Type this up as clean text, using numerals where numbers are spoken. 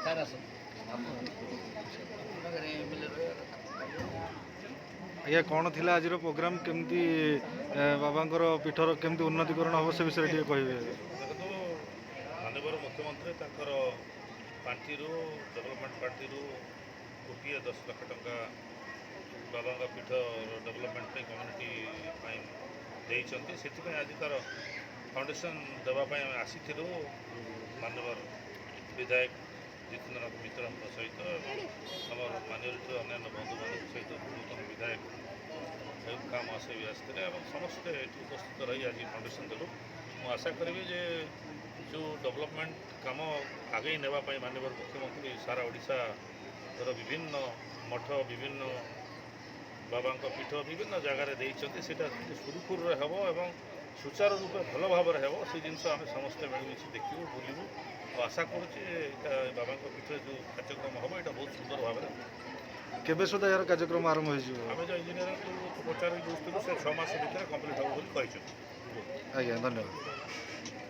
Sir, ଆସନ୍ତୁ। ପାଖରେ MLA ରହିବା କଥା। ଆଜ୍ଞା, କ'ଣ ଥିଲା ଆଜିର ପ୍ରୋଗ୍ରାମ? କେମିତି ବାବାଙ୍କର ପୀଠର କେମିତି ଉନ୍ନତିକରଣ ହେବ, ସେ ବିଷୟରେ ଟିକେ କହିବେ। ଦେଖନ୍ତୁ, ମାନ୍ୟବର ମୁଖ୍ୟମନ୍ତ୍ରୀ ତାଙ୍କର ପାଣ୍ଠିରୁ, ଡେଭଲପମେଣ୍ଟ ପାଣ୍ଠିରୁ 1 କୋଟି 10 ଲକ୍ଷ ଟଙ୍କା ବାବାଙ୍କ ପୀଠ ଡେଭଲପମେଣ୍ଟ ପାଇଁ, କମ୍ୟୁନିଟି ପାଇଁ ଦେଇଛନ୍ତି। ସେଥିପାଇଁ ଆଜି ତା'ର ଫାଉଣ୍ଡେସନ୍ ଦେବା ପାଇଁ ଆମେ ଆସିଥିଲୁ, ମାନ୍ୟବର ବିଧାୟକ ଜିତେନ୍ଦ୍ରନାଥ ମିତ୍ରଙ୍କ ସହିତ ଏବଂ ଆମର ମାନ୍ୟବର ଅନ୍ୟାନ୍ୟ ବନ୍ଧୁମାନଙ୍କ ସହିତ। ପୂର୍ବତନ ବିଧାୟକ ଅୟୁବ ଖାଁ ମହାଶୟ ବି ଆସିଥିଲେ ଏବଂ ସମସ୍ତେ ଏଠି ଉପସ୍ଥିତ ରହି ଆଜି ଫାଉଣ୍ଡେସନ୍ ଦେଲୁ। ମୁଁ ଆଶା କରିବି ଯେ ଯେଉଁ ଡେଭଲପମେଣ୍ଟ କାମ ଆଗେଇ ନେବା ପାଇଁ ମାନ୍ୟବର ମୁଖ୍ୟମନ୍ତ୍ରୀ ସାରା ଓଡ଼ିଶାର ବିଭିନ୍ନ ମଠ, ବିଭିନ୍ନ ବାବାଙ୍କ ପୀଠ, ବିଭିନ୍ନ ଜାଗାରେ ଦେଇଛନ୍ତି, ସେଇଟା ସୁରୁଖୁରୁରେ ହେବ ଏବଂ ସୁଚାରୁ ରୂପେ ଭଲ ଭାବରେ ହେବ। ସେ ଜିନିଷ ଆମେ ସମସ୍ତେ ମିଳିମିଶି ଦେଖିବୁ, ବୁଲିବୁ ଆଉ ଆଶା କରୁଛି ଏଇଟା ବାବାଙ୍କ ପୀଠରେ ଯେଉଁ କାର୍ଯ୍ୟକ୍ରମ ହେବ, ଏଇଟା ବହୁତ ସୁନ୍ଦର ଭାବରେ ହେବ। କେବେ ସୁଦ୍ଧା ଏହାର କାର୍ଯ୍ୟକ୍ରମ ଆରମ୍ଭ ହୋଇଯିବ? ଆମେ ଯେଉଁ ଇଞ୍ଜିନିୟରଙ୍କୁ ପଚାରିକି ବୁଝୁଥିଲୁ, ସେ 6 ମାସ ଭିତରେ କମ୍ପ୍ଲିଟ୍ ହେବ ବୋଲି କହିଛନ୍ତି। ଆଜ୍ଞା, ଧନ୍ୟବାଦ।